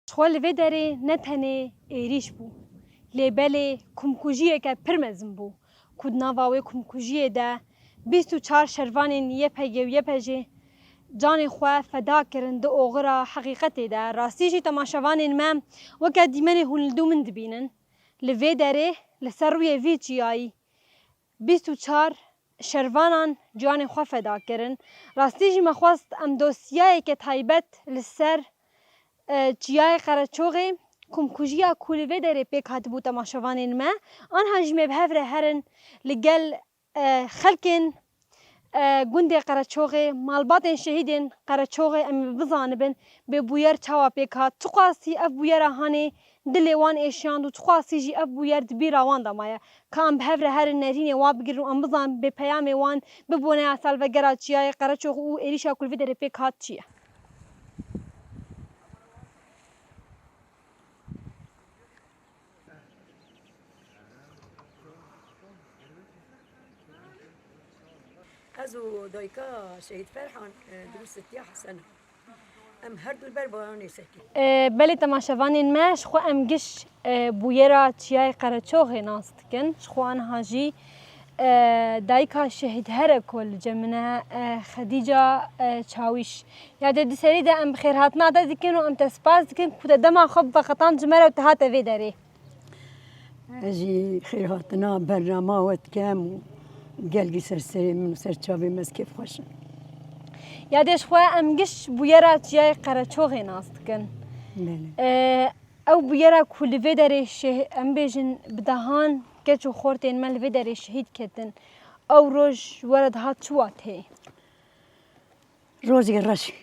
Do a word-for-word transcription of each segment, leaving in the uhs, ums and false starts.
Ji xwe li vê derê ne tenê êrîş bû, lê belê komkujiyeke pir mezin bû, ku di nava wê komkujiyê de bîst û çar şervanên Y P G û Y P G canê xwe feda kirin di oxira heqîqetê de. Rastî jî temaşevanên me, weke dîmenê hûn li dû min dibînin. Li vê derê, li ser rûyê vî çiyayî, bîst û çar şervanan ciyanê xwe feda kirin. Rastî jî me xwest em dosyayeke taybet li ser, e, çiyayê Qereçoxê, komkujiya ku li vê derê pêk hatibû temaşevanên me, anha jî me bi hev re herin li gel, e, xelkên, e, gundê Qereçoxê, malbatên şehîdên Qereçoxê em ê bizanibin bê bûyer çawa pêk hat, çiqasî ev bûyera hanê dilê wan êşiyand û çiqasî jî ev bûyer di bîra wan de maye. Ka em bi hev re herin nerînê wan bigirin û em bizanin bê peyamê wan bi boneya salvegera çiyayê Qereçox û êrîşa ku li vê derê pêk hat çi ye. Ez û dayika Şehîd Ferhan, e, Dirûsitiya Hesen. Em her du li ber baranê sekî. E, belê temaşevanên me, ji xwe em giş, e, bûyera çiyayê Qereçoxê nas dikin. Ji xwe aniha jî, e, dayika Şehîd Here ku li cem min e, e, Xedîca, e, Çawîş. Ya dê di serî de em bi xêrhatina te dikin û em te spas dikin ku te dema xwe biveqetand ji me re û te hate vê derê. Ez jî xêrhatina bernama we dikem û gelgî ser serê min û ser çavê me ez kêfxweş im. Ya dê ji xwe em giş bûyera çiyayê Qereçoxê nas dikin. Belê. Ee, ew bûyera ku li vê derê şeh-, em bêjin bi dehan keç û xortên me li vê derê şehîd ketin. Ew roj ji we re dihat çi wateyê? Rojê reş.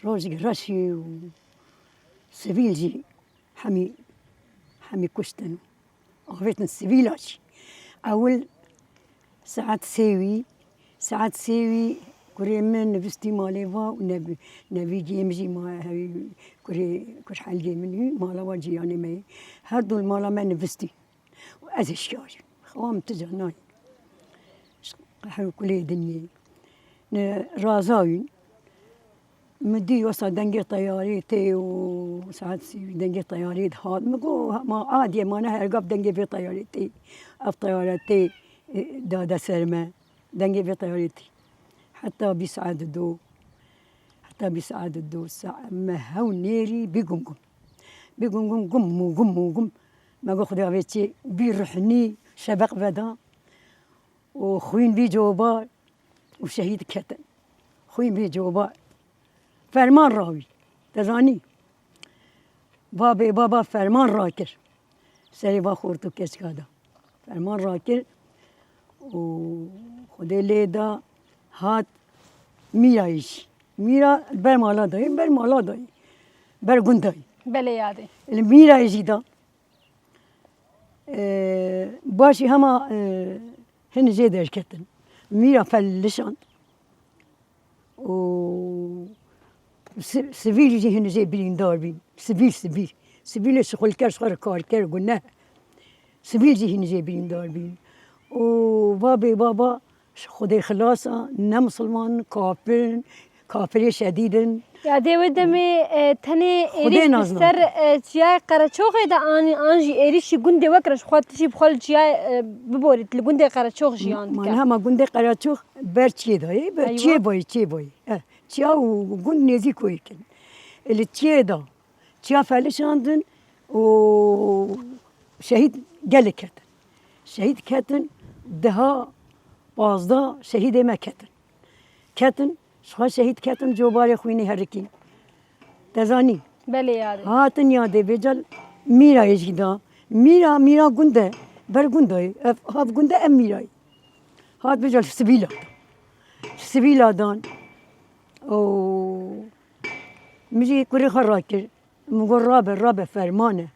Rojê reş û sivîl jî hemî, hemî kuştin. Avêtin sivîla jî. Ewil saet sê wî, saet sê wî kurê min nivistî malê va û nev-, nevîgê min jî ma-, hevî kurê, kurhelgê min wî mala wa cîranê me yê. Her du li mala me nivistî. Û ez hişyar im. Xewa min tu ca nayê. Ji qehir û kulê dinyê. Ne raza wî. Min dî wesa dengê teyarê tê û saet sî wî dengê teyarê dihat. Min got, ma adiyê ma ne her gav dengê vê teyarê tê. Ev teyare tê, e, dade ser me. Dengê vê teyarê tê. Heta bîst saet dido. Heta bîst saet dido. Sa-, me hew nêrî bî gum gum. Bî gum gum, gum û gum û gum. Me got, Xuda vê çê bî ruhnî şebeq veda. û xwîn bî cobar û şehîd ketin. Xwîn bî cobar. Ferman rawî. Te zanî? Babê baba ferman rakir. Serê va xort û keçika da. Ferman rakir û Xwedê lê da hat Mîrayê jî. Mîra ber mala dayê, ber mala dayê. Ber gund dayê. Belê yadê. Li Mîrayê jî da. Ee, başî hema, e, hin jê derketin. Mîra felişand. Û si-, sivîl jî hin jê birîndar bîn. Sivîl, sivîl. Sivîlê şixulker, ji xwe re karker, gune. Sivîl jî hin jê birîndar bîn. Û babê baba Xwedê xilasa, ne misilman, kafir in, kafirê şedîd in. Ya dê wê demê, e, tenê Xwedê êrîş li nazinan. Ser, e, çiyayê Qereçoxê de an, an jî êrîşî gundê we kirin, ji xwe tişî bi xwe li çiyayê, e, biborît, li gundê Qereçox jiyan dike. Man hema gundê Qereçox ber çiyê dayê, ber Eywa. Çiyê bayê, çiyê bayê. Eh, çiya û gund nêzîk wê kin. E, li çiyê da. Çiya felişandin û şehîd gelek ketin. Şehîd ketin, deha, pazdeh şehîdê me ketin. Ketin, ji xwe şehîd ketin, cobarê xwînê herikîn. Te zanî? Belê yarê. Hatin yadê vêca Mîrayê jî da. Mîra, Mîra gund e, ber gund e. Ev, hav gund e, ev Mîrayê. Hat vêca li sivîla. Sivîla dan. Û Min jî kurê xwe rakir. Min got, rabe, rabe, ferman e.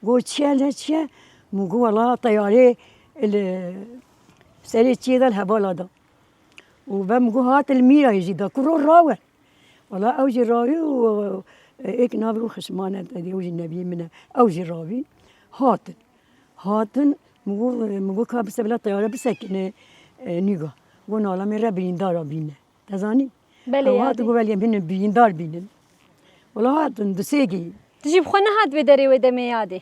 Got, çi ye, ne çi ye? Min got, wela teyarê li serê çiyê de li hevala da. Û ve min got, hat li Mîrayê jî da. Kuro rawe. Wela ew jî rawî û, e, êk navê û xişman e, ew jî neviyê min e. Ew jî rawî. Hatin. Hatin, min got, min got, ka bise bila teyare bisekine, e, nîga. Got, nala min re birîndara bîne. Te zanî? Belê, ew hat yadê. Got, belê, em hîn birîndar bînin. Wala hatin du sê gî. Tu jî bi xwe nehat vê derê wê demê yadê?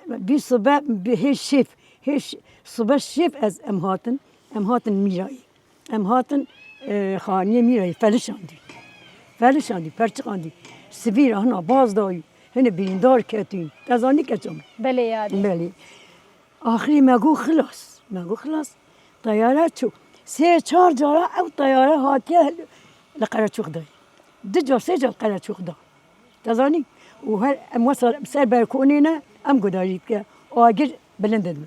Bî sibe, bî hê şêf, hê ş-, sibe şêf ez em hatin, em hatin Mîrayê. Em hatin, e, xaniyê Mîrayê felişandî. Felişandî, perçiqandî. Sivîra hina baz dayî, hine birîndar ketîn. Te zanî keça min? Belê yadê. Belê. Axirî me got xilas. Me got xilas. Teyare çû. Sê çar cara ew teyare hatiye li Qereçox dayî. Du car, sê car Qereçox da. Te zanî? Û her em wesa ser berkonê ne, em gudarî dike. Agir bilind dibe.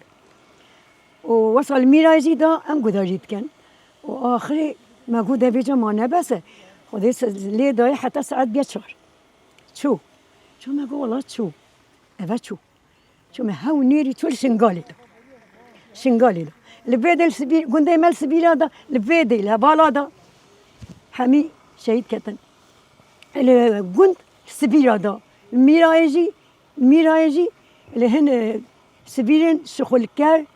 Û wesa li Mîrayê jî da, em gudarî dikin. Û axirê me got, "De vêca ma nebese." Xwedê se-, lê dayê heta saet bîya çar. Çû. Çû me got, "Wela çû." Eve çû. Çû me hew nêrî çû li Şingalê de. Şingalê de. Li vê de li Sibî-, gundê me li Sibîla de, li vê de li hevala de hemî şehîd ketin. Li gund Sibîla de. Mîrayê jî, Mîrayê jî li hin, e, sivîlên şixulker,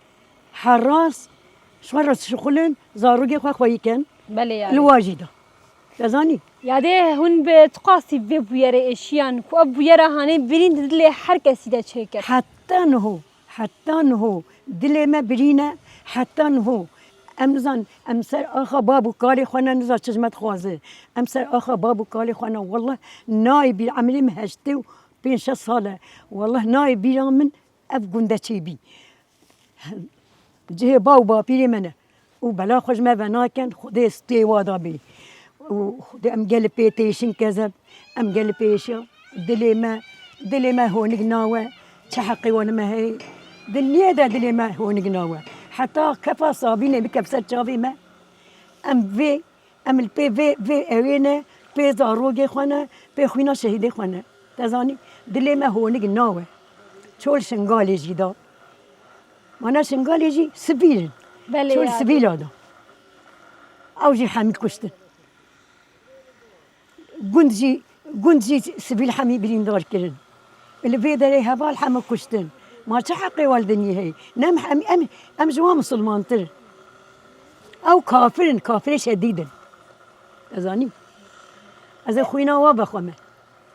heras, ji xwe re şixulin, zarokê xwe xweyî kin. Belê yani. Li wa jî de. Te zanî? Yadê hûn bi tu qasî vê bûyerê êşiyan ku ev bûyera hanê birîn di dilê her kesî de çêkir? Heta niho, heta niho dilê me birîn e, heta niho. Em nizan, em ser axa bab û kalê xwe ne, nizan çi ji me dixwaze. Em ser axa bab û kalê xwe ne. Wallah nayê bîr, emrê min heştê û pênc şeş sal e. Wallah nayê bîra min ev gund de çêbî. Cihê ba û bapîrê me ne. Û bela xwe ji me venakin, Xwedê stê wa da bê. Û Xwedê em gelê pê têşin kezeb, em gelê pê êşiya. Dilê me, dilê me honik nawe. Çi heqê wan me heye? Dinyê de dilê me honik nawe. Heta kefa sabînê bike ser çavê me. Em vê Em li pê vê, vê ewê ne, pê zarokê xwe ne, pê xwîna şehîdê xwe ne. Te zanî, dilê me honik nawe. Çol Şingalê jî da. Mana Şingalê jî sivîl in. Belê Çol ya. Sivîla da. Ew jî hemî kuştin. Gund jî, gund jî sivîl hemî birîndar kirin. Li vê derê heval hemû kuştin. Ma çi heqê wan dinyê heye? Ne em, em, em, em ji wan misilmantir in. Ew kafir in, kafirê şedîd in. Ez zanî. Ez ê xwîna wa vexweme.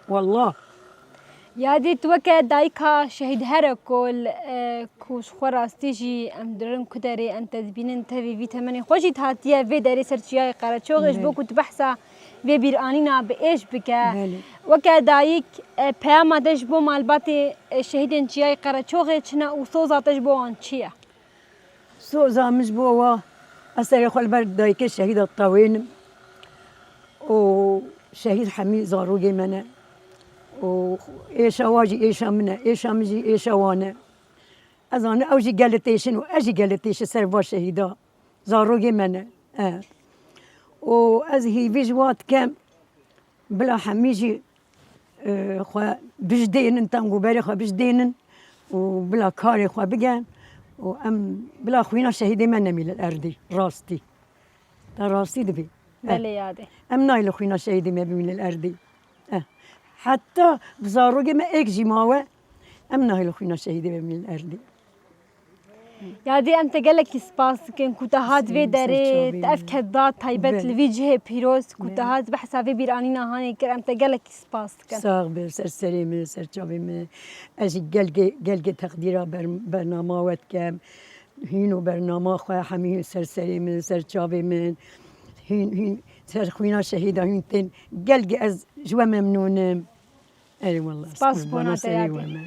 Wallah. Yadê tu weke dayika şehîd here ku li, e, ku ji xwe rastî jî em dirin ku derê em te dibînin tevî vî temenê xwe jî hatiye vê derê ser çiyayê Qereçoxê ji bo Belê. Ku tu behsa vê bîranîna bi êş bike. Belê. Weke dayik, e, peyama te ji bo malbatê, e, şehîdên çiyayê Qereçoxê çi ne û soza te ji bo wan çi ye? Soza min ji bo wa, ez serê xwe li ber dayikê şehîda tewênim û şehîd hemî zarokê me ne û êşa wa jî êşa min e, êşa min jî êşa wan e. Ez zanim ew jî gelê têşin û ez jî gelê têşin ser va şehîda. Zarokê me ne. E. Û ez hîvî ji wa dikem, bila hemî jî, e, xwe bijdênin, teng û berê xwe bijdênin û bila karê xwe bigen û em bila xwîna şehîdê me nemî li erdê, rastî. Te rastî dibê. Eh. Belê yadê. Em nayê li xwîna şehîdê me bimînin li erdê. Eh. Heta bi zarokê me êk jî mawe, em nayê li xwîna şehîdê me bimînin li erdê. Yadê em te gelekî spas dikin ku te hat vê Sê derê, serçavê te ev me. Keda taybet Belê. Li vî cihê pîroz ku te Belê. Hat behsa vê bîranîna hanê kir, em te gelekî spas dikin. Sax be, ser serê min, ser çavê min. Ez jî gelgê, gelgê teqdîra ber-, bernama we dikem. Hîn û bernama xwe hemî hîn ser serê min, ser çavê min. Hîn, hîn ser xwîna şehîda hîn tên. Gelgê ez ji we memnûn im. Erê wallah, Spas qurbana bona te serê yadê. We me.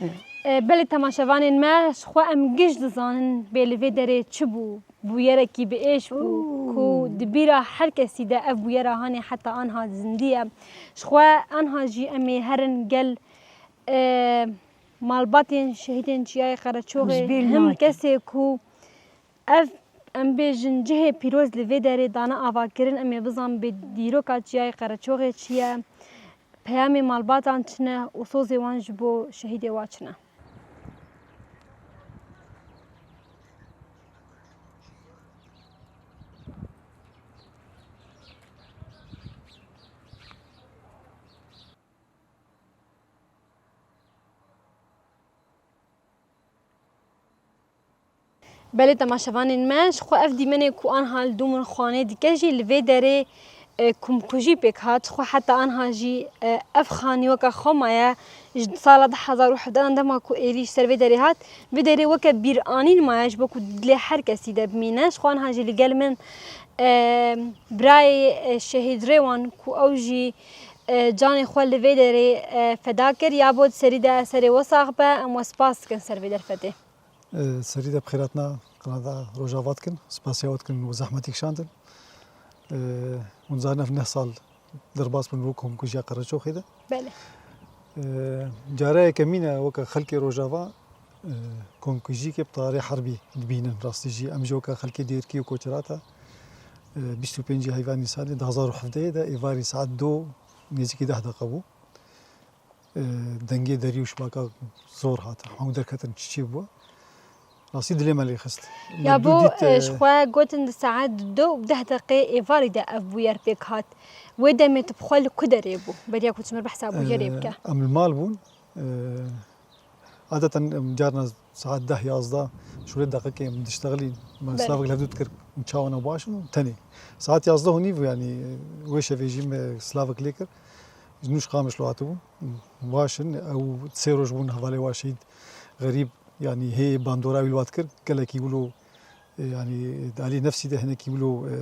Evet. E, belê temaşevanên me, ji xwe em giş dizanin bê li vê derê çi bû, bûyerekî bi êş bû, Oo. Ku di bîra her kesî de ev bûyera hanê heta anha zindî ye. Ji xwe anha jî em ê herin gel, e, malbatên şehîdên Çiyayê Qereçoxê, Ji bîr him nake. Kesê ku ev, em bêjin, cihê pîroz li vê derê dane avakirin, em ê bizan bê dîroka Çiyayê Qereçoxê çi ye, peyamê malbatan çi ne û sozê wan ji bo şehîdê wa çi ne. Belê temaşevanên me, ji xwe ev dîmenê ku anha li dû min xwanê dike jî li vê derê, e, komkujî pêk hat. Xwe heta anha jî, e, ev xanî weke xwe maye. Ji sala du hezar û hevdeh an dema ku êrîş ser vê derê hat, vê derê weke bîranîn maye ji bo ku dilê her kesî de bimîne. Ji xwe anha jî li gel min, e, birayê, e, şehîd Rêwan ku ew jî, e, canê xwe li vê derê, e, feda kir. Ya bo di serî de serê we sax be, em we spas dikin ser vê derfetê. E, serî de bi xêr hatina qenala Rojava dikin. Spasiya we dikin û zehmetî kişandin. E, hûn zanin ev neh sal derbas bûn bo komkujiya Qereçoxê de. Belê. E, cara yekemîn e weke xelkê Rojava, e, komkujiyekê bi tarê herbî dibînin. Rastî jî em jî weke xelkê Dêrikî û Koçerata, e, bîst û pêncî Heyva Nîsanê du hezar û hevdehê de êvarî saet do nêzîkî deh deqa bû. E, dengê derî û şibaka zor hat. Hemû derketin çiçî bû. Rastî dilê me lê xist. Me Ya dû bo, dît, e, e, ji xwe gotin di saet du û deh deqê êvarî de ev bûyer pêk hat. Wê demê tu bi xwe li ku derê bû? Beriya ku tu ji min behsa bûyerê E, bike. Em li mal bûn. E, adeten em carna saet deh yazdeh, şûlê deqikê em diştexilîn. Me Belê. Slavek li hevdû dikir, çawa ne baş in, tenê. Saet yazdeh û nîv, yanî, wê şevê jî me slavek lê kir. Ji nû ji Qamişlo hatibûn. Baş in, ew sê roj bûn hevalê wa şehîd Xerîb, yanî hê bandora wî li wa dikir, gelekî wilo, e, yanî di alî nefsî de hinekî wilo, e,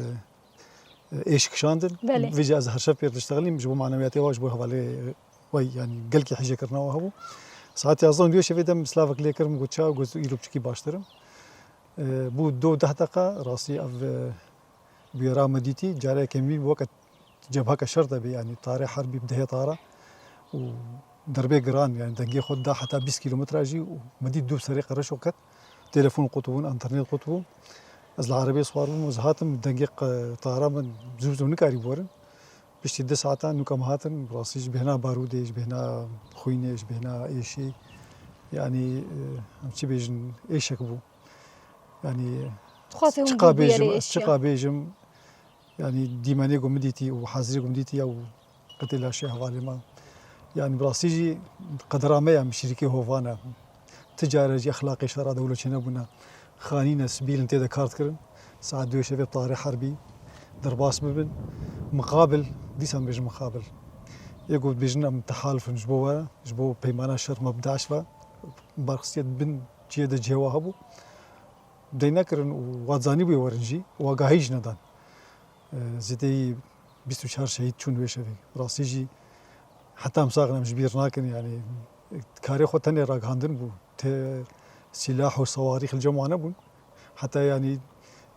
e, êş kişandin. Belê. Vêca ez her şev pêr diştexilîm, ji bo manewiyatê wa, ji bo hevalê we, yanî gelkî hîjekirina wa hebû. Saet yazdeh û nîvê şevê de min slavek lê kir, min got, "Ça?" Got, "Îro piçikî baştir im." E, bû du û deh deqa, rastî ev, e, bûyera me dîtî, cara yekemîn weke cebheke şer de bê, yanî tarê herbî bi dehê tara û derbê giran, yanî dengê xwe da heta bîst kîlometre jî û me dît dû serê Qereçox ket, telefon qut bûn, înternet qut bû. Ez li erebeyê siwar bûm, ez hatim, dengê qe-, tara min zû zû nikarî biwerin. Piştî du saetan nûka me hatin, rastî ji bêhna barûdê, ji bêhna xwînê, ji bêhna êşê, yanî, e, em çi bêjin, êşek bû. Yanî, Dixwazê hûn çiqa bû bêjim, bûyerê ez êşiya. Çiqa bêjim, yanî dîmenê ku min dîtî û hazirê ku min dîtî ya û qetê laşê hevalê me. Yanî bi rastî jî qedera me ya, min şirîkê hovan e. Ti care jî exlaqê şera de wilo çênebûne. Xanî ne, sibîl in tê de kar dikirin. Saet duyê şevê bi tarê herbî derbas bibin. Miqabil, dîsan bêjin miqabil. Yê ku dibêjin em tehaluf in ji bo we, ji bo peymana şer me bi DAIŞ ve. Barxistiye bin cihê de cihê wa hebû. Dey nekirin û wa zanîbûyê werin jî, û agahî jî nedan. E, zêdeyî bîst û çar şehîd çûn wê şevê. Rastî jî heta em saxin em ji bîr nakin, yanî karê xwe tenê ragihandin bû. Te sîlah û sewarîx li cem wan nebûn. Heta yanî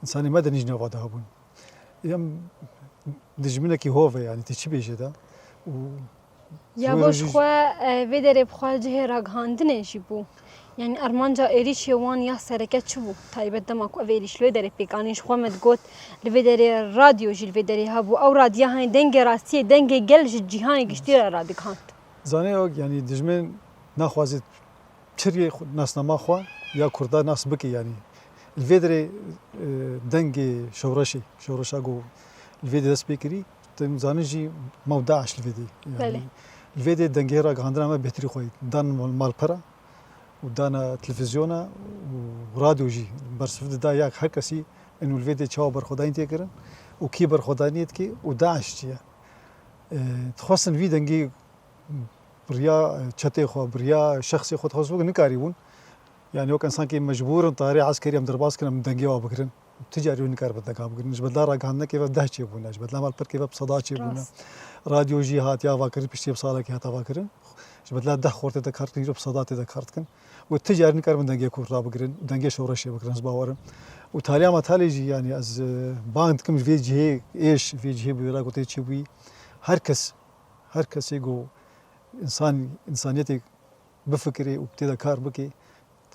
însanê medenî jî nava de hebûn. Em dijminekî hov e, yanî tê çi bêjê de. Û Ya ji bo ji xwe, e, vê derê bi xwe cihê ragihandinê jî bû. Yanî armanca êrîşê wan ya sereke çi bû? Taybet dema ku ev êrîş li wê derê pêk anî, ji xwe me digot, li vê derê radyo jî li vê derê hebû. Ew radya, hani, dengê rastiyê, dengê gel ji cîhanê giştî re radigihand. Zanê, ew, yanî dijmin naxwaze çiriyê xwe, nasnama xwe ya Kurda nas bike, yanî. Li vê derê, e, dengê şewreşê, şewreşa ku li vê de dest pê kirî, tu zanin jî ma û DAIŞ li vê de. Yanî, Belê. Li vê de dengê ragihandina me bêhtirî xwe dan mal-, malpera û dana televîzyona û radyo jî bersiv dida ya her kesî ên li vê de çawa berxwedanî tê kirin û kî berxwedaniyê dike û DAIŞ çi ye. E, dixwestin vî dengê bi riya çetê xwe, bi riya şexsê xwe dixwest bikin, nikarîbûn. Yanî wek însankî mecbûr in tarê eskerî em derbas kirin, em dengê wa bigirin. Ti carî wê nikaribin denga bigirin. Ji bedla ragihandinekê ve deh çêbûne, ji bedla malperkê ve bi seda çêbûne. Rast. Radyo jî hatiye avakirin, piştî bi salekê hat avakirin. Ji bedla deh xortê de kar dikin, îro bi seda tê de kar dikin. Û ti carî nikaribin dengê Kurd rabigirin, dengê şoreşê bigirin, ez bawer im. Û taliya me talê jî, yanî ez, e, bang dikim ji vê cihê êş, vê cihê bûyera ku tê çêbûyî. Her kes, her kesê ku însan, însaniyetê bifikirê û tê de kar bike,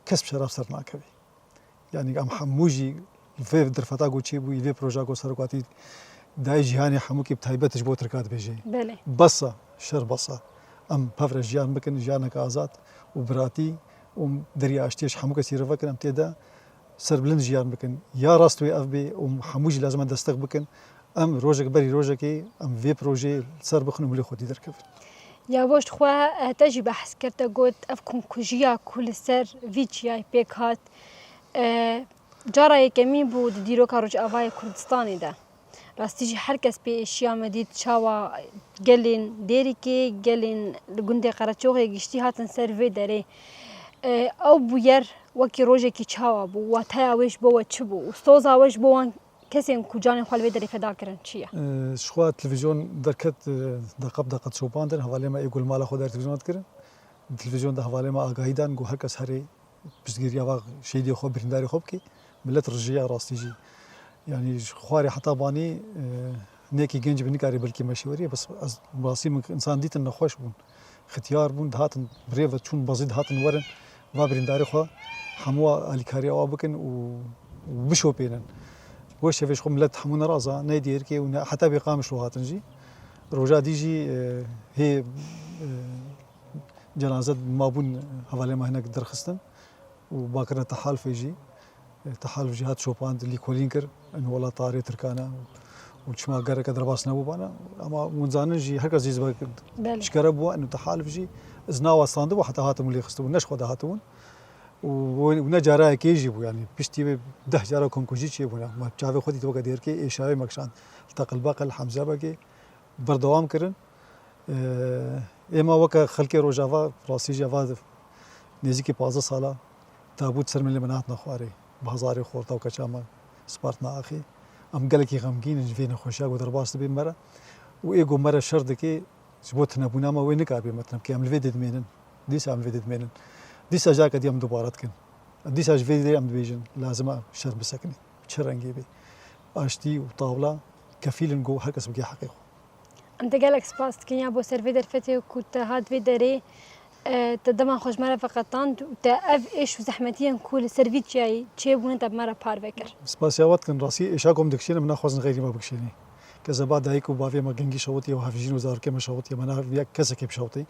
kes bi şeraf ser nakeve. Yanî em hemû jî li vê derfeta ku çêbûyî, vê proja ku serokatî dayê cîhanê hemûkî bi taybet ji bo Tirka dibêje. Belê. Bes e, şer bes e. Em pevre jiyan bikin, jiyaneke azad û biratî û derya aştiyê ji hemû kesî re vekin, em tê de serbilind jiyan bikin. Ya rast wê ev bê û hemû jî lazim e destek bikin. Em rojek berî rojekê em vê projeyê li ser bixin û milê xwe dî derkevin. Ya bo ji xwe, eh, te jî behs kir, te got ev komkujiya ku li ser vî çiyayê pêk hat, eh, cara yekemîn bû di dîroka Rojavayê Kurdistanê de. Rastî jî her kes pê êşiya me dît, çawa gelên Dêrikê, gelên li gundê Qereçoxê giştî hatin ser vê derê. E, ew bûyer wekî rojekî çawa bû? Wateya wê ji bo we çi bû? Û soza we ji bo wan kesên ku canên xwe li vê derê feda kirin çi ye? E, ji xwe televîzyon derket, e, deqa bi deqa dişopandin, hevalê me ê ku li mala xwe der televîzyon dikirin. Di televîzyon de hevalê me agahî dan ku her kes herê piştgiriya va şehîdê xwe, birîndarê xwe bike, milet rijiya rastî jî. Yanî ji xwarê heta banî, e, nêkî genc bî nikarî belkî meşê werî, bes ez rastî min însan dîtin nexweş bûn. Xitiyar bûn, dihatin bi rê ve çûn bezî dihatin werin, va birîndarê xwe hemû alîkariya wa bikin û, û bişopênin. Wê şevê ji xwe milet hemû neraza, ne Dêrikê û ne heta bê Qamişlo hatin jî. Roja dî jî, e, hê, e, cenaze mabûn hevalê me hinek derxistin û bakirine tehalfê jî. E, tehalf jî hat şopand, lîkolîn kir, in wela tarê Tirkana û çima gereke derbas nebûbana. Ama hûn zanin jî, her kes jî zibe Belê. Şikere bû, in tehalf jî iz nawa standibû, heta hatin lê xistibû, ne ji xwe de hatibûn. Û, û ne cara yekê jî bû, yanî piştî wê deh cara komkujî çêbûne. Me çavê xwe dît weke Dêrikê êşayê me kişand. Teqil beqil, Hemze Begê, berdewam kirin. Ee, êma weke xelkê Rojava, rastî jî eva nêzîkî pazdeh sala tabût ser milê me nehatine xwarê. Bi hezarê xorta û keça me spartine axê. Em gelekî xemgîn in ji vê nexweşiya ku derbas dibe me re. Û ê ku me re şer dike, ji bo tunebûna me wê nikaribe me tune bike. Em li vê didimênin. Dîsa em li vê didimênin. Dîsa careke dî em dubare dikin. Dîsa ji vê derê em dibêjin, lazim e şer bisekinî. Çi rengî bê. Aştî û tawla kefîl in ku her kes bigê heqê xwe. Em te gelek spas dikin ya bo ser vê derfetê ku te hat vê derê, e, te dema xwe ji me re veqetand û te ev êş û zehmetiyên ku li ser vî çiyayî çêbûne te bi me re parve kir. Spasiya we dikin, rastî êşa ku em dikişînin, em naxwazin xeyrî me bikişînî. Ke zeba dayik û bavê me gingî şewitiye û hevjîn û zarokê me şewitiye, me nehev yek kesekê bişewitî.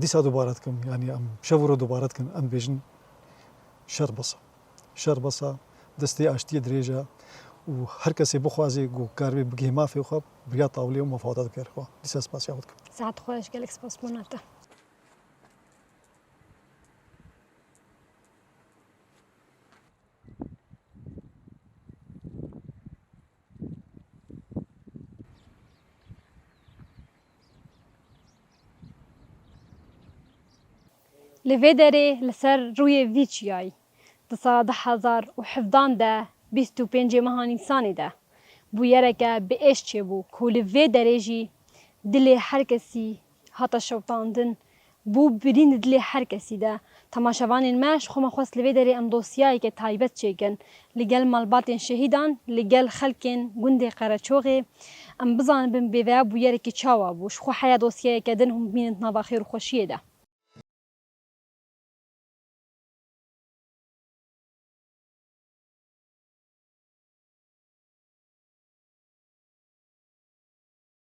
Dîsa dubare dikim, yanî em şev û roj dubare dikin, em dibêjin şer bes e. Şer bes e, destê aştiyê dirêj e û her kesê bixwaze ku karibe bigihê mafê xwe, bi riya tawlê û mefawata diker xwe. Dîsa spasiya xwe dikim. Saet xweş, gelek spas bona te. Li vê derê li ser rûyê vî çiyayî di sala du hezar û hevdehan de bîst û pêncê meha Nîsanê de bûyereke bi êş çêbû ku li vê derê jî dilê her kesî hate şewitandin, bû birîn di dilê her kesî de. Temaşevanên me, ji xwe me xwest li vê derê em dosyayeke taybet çêkin li gel malbatên şehîdan, li gel xelkên gundê Qereçoxê. Em bizanibin bêveya bûyerekî çawa bû. Ji xwe heya dosyayeke din hûn bimînin di nava xêr û xweşiyê de.